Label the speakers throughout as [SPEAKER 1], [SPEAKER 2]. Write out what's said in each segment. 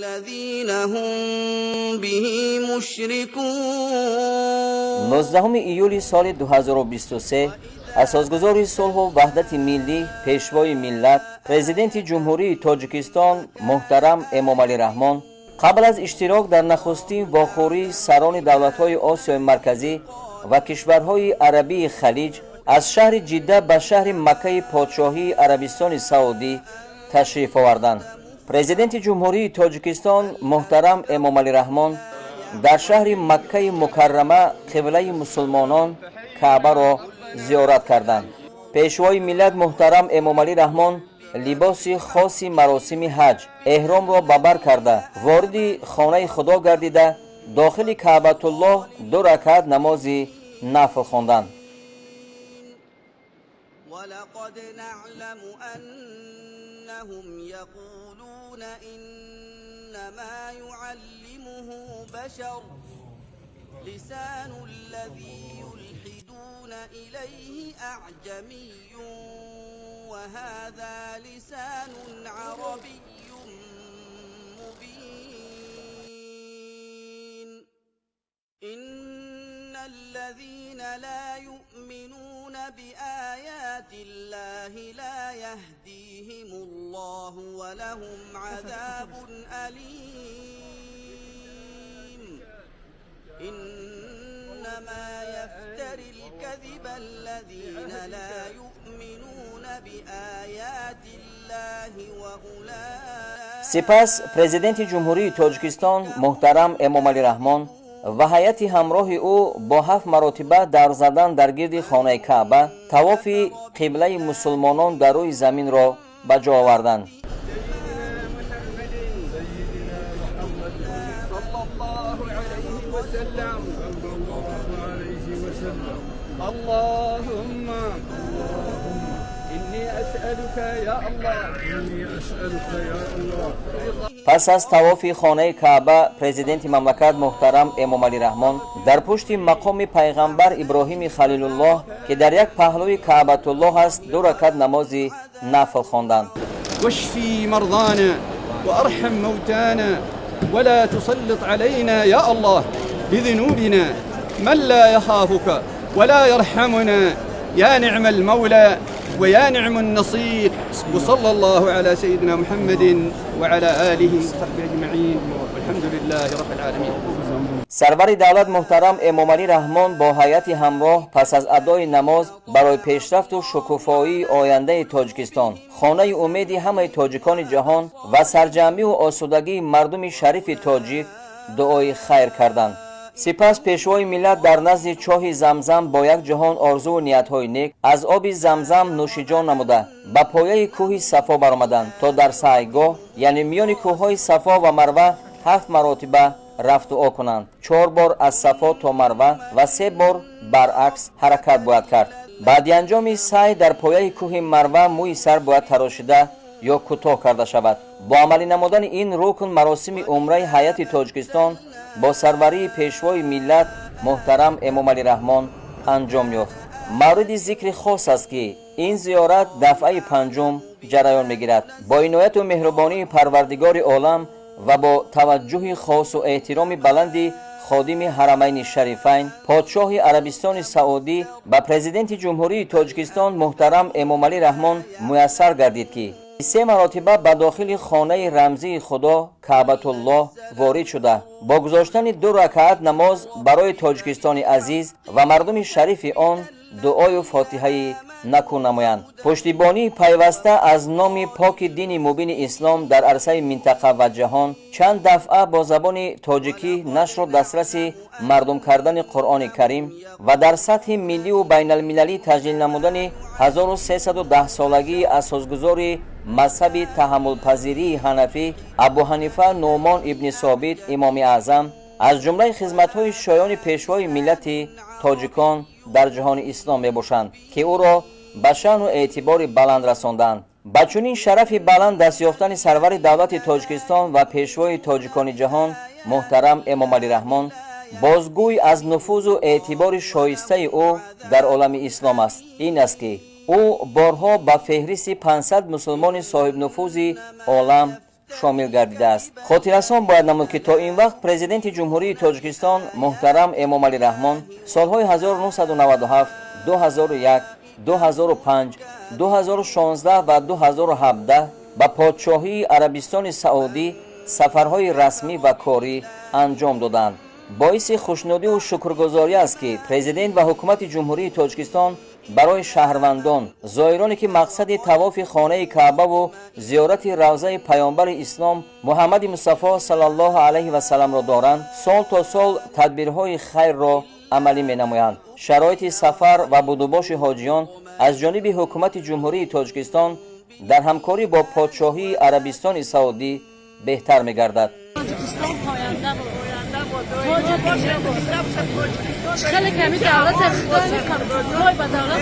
[SPEAKER 1] الذين هم به مشركون.
[SPEAKER 2] 19 июли соли 2023 асосгузори сулҳу ваҳдати миллӣ, Пешвои миллат, Президенти Ҷумҳурии Тоҷикистон муҳтарам Эмомалӣ Раҳмон қабл аз иштирок дар нахустин вохӯрии сарони давлатҳои Осиёи Марказӣ ва кишварҳои Арабии Халиҷ аз шаҳри Ҷидда ба шаҳри Маккаи Подшоҳии Арабистони Саудӣ ташриф оварданд. Президенти Ҷумҳурии Тоҷикистон муҳтарам Эмомалӣ Раҳмон дар шаҳри Маккаи Мукаррама қиблаи мусулмонон Каъбаро зиёрат карданд. Пешвои миллат муҳтарам Эмомалӣ Раҳмон либоси хоси маросими ҳаҷ, эҳромро ба бар карда, вориди хонаи Худо гардида, дохили Каъбатуллоҳ ду ракаат намози нафл хонданд.
[SPEAKER 1] ولقد نعلم أنهم يقولون إنما يعلمه بشر لسان الذي يلحدون إليه أعجمي وهذا لسان عربي مبين. إن الذين لا يؤمنون بآيات الله لا يهديهم الله ولهم عذاب أليم. إنما يفتري الكذب الذين لا يؤمنون بآيات الله وأولئك
[SPEAKER 2] Сипас Президенти Ҷумҳурии Тоҷикистон муҳтарам Эмомалӣ Раҳмон ва ҳайати ҳамроҳи ӯ бо ҳафт маротиба давр задан дар гирди хонаи Каъба тавофи қиблаи мусулмонон дар рӯи заминро ба ҷо оварданд.
[SPEAKER 3] سيدنا محمد
[SPEAKER 4] صلى الله عليه وسلم.
[SPEAKER 3] صلى الله عليه وسلم.
[SPEAKER 4] اللهم إني أسألك يا الله.
[SPEAKER 3] إني أسألك يا الله.
[SPEAKER 2] Пас аз тавофи хонаи Каъба президенти мамлакат муҳтарам Эмомалӣ Раҳмон дар пушти мақоми пайғамбар Иброҳими Халилуллоҳ, ки дар як паҳлӯи Каъбатуллоҳ аст, ду ракат намози нафл хонданд.
[SPEAKER 4] واشف مرضانا وارحم موتانا ولا تسلط علينا يا الله بذنوبنا من لا يخافك ولا يرحمنا. يا نعم المولى ويا نعم النصير، وصلى الله على سيدنا محمد وعلى آله وصحبه أجمعين، والحمد لله رب العالمين.
[SPEAKER 2] Сарвари давлат муҳтарам Эмомалӣ Раҳмон бо ҳайати ҳамроҳ пас аз адои намоз барои пешрафту шукуфоии ояндаи Тоҷикистон, хонаи умеди ҳамаи тоҷикони ҷаҳон ва сарҷамъиву осудагии мардуми шарифи тоҷик дуои хайр карданд. Сипас Пешвои миллат дар назди чоҳи Замзам бо як ҷаҳон орзуву ниятҳои нек аз оби Замзам нӯшиҷон намуда, ба пояи кӯҳи Сафо баромаданд, то дар сайгоҳ, яъне миёни кӯҳҳои Сафо ва Марва, ҳафт маротиба рафту о кунанд. Чор бор аз Сафо то Марва ва се бор баръакс ҳаракат бояд кард. Баъди анҷоми сай дар пояи кӯҳи Марва мӯи сар бояд тарошида ё кӯтоҳ карда шавад. Бо амалӣ намудани ин рукн маросими умраи ҳайати Тоҷикистон бо сарварии Пешвои миллат муҳтарам Эмомалӣ Раҳмон анҷом ёфт. Мавриди зикри хос аст, ки ин зиёрат дафъаи панҷум ҷараён мегирад. Бо инояту меҳрубонии Парвардигори олам ва бо таваҷҷӯҳи хосу эҳтироми баланди ходими Ҳарамайни Шарифайн, подшоҳи Арабистони Саудӣ, ба Президенти Ҷумҳурии Тоҷикистон муҳтарам Эмомалӣ Раҳмон муяссар гардид, ки се маротиба ба дохили хонаи рамзии Худо Каъбатуллоҳ ворид шуда, бо гузоштани ду ракаат намоз барои Тоҷикистони азиз ва мардуми шарифи он дуою фотиҳаи накӯ намоянд. Пуштибонии пайваста аз номи поки дини мубини ислом дар арсаи минтақа ва ҷаҳон, чанд дафъа бо забони тоҷикӣ нашру дастраси мардум кардани Қуръони Карим ва дар сатҳи милливу байналмилалӣ таҷлил намудани 1310-солагии асосгузори мазҳаби таҳаммулпазирии ҳанафӣ Абу Ҳанифа Нуъмон ибни Собит, Имоми Аъзам, аз ҷумлаи хизматҳои шоёни Пешвои миллати тоҷикон дар ҷаҳони ислом мебошанд, ки ӯро ба шаъну эътибори баланд расонданд. Ба чунин шарафи баланд даст ёфтани сарвари давлати Тоҷикистон ва пешвои тоҷикони ҷаҳон муҳтарам Эмомалӣ Раҳмон бозгӯй аз нуфузу эътибори шоистаи ӯ дар олами ислом аст. Ин аст, ки ӯ борҳо ба феҳристи 500 мусулмони соҳибнуфузи олам Шомил гардидааст. Хотиррасон бояд намуд, ки то ин вақт Президенти Ҷумҳурии Тоҷикистон муҳтарам Эмомалӣ Раҳмон солҳои 1997, 2001, 2005, 2016 ва 2017 ба Подшоҳии Арабистони Саудӣ сафарҳои расмӣ ва корӣ анҷом доданд. Боиси хушнудиву шукргузорӣ аст, ки Президент ва Ҳукумати Ҷумҳурии Тоҷикистон барои шаҳрвандон, зоироне, ки мақсади тавофи хонаи Каъбаву зиёрати равзаи Паёмбари ислом Муҳаммади Мустафо саллаллоҳу алайҳи васалламро доранд, сол то сол тадбирҳои хайрро амалӣ менамоянд. Шароити сафар ва будубоши ҳоҷиён аз ҷониби Ҳукумати Ҷумҳурии Тоҷикистон дар ҳамкорӣ бо Подшоҳии Арабистони Саудӣ беҳтар мегардад.
[SPEAKER 5] Тоҷикистон поянда бод, хеле ками давлат худой ба давлат.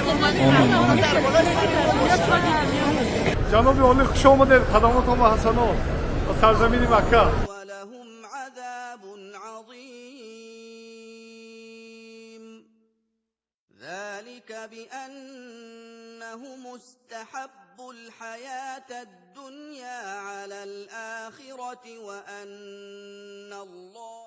[SPEAKER 3] Ҷаноби олӣ, хуш омадед, қадаматон ба ҳасанот ба сарзамини Макка.
[SPEAKER 1] ولهم عذاب عظيم. ذلك بأنهم استحبوا الحياة الدنيا على الآخرة وأن الله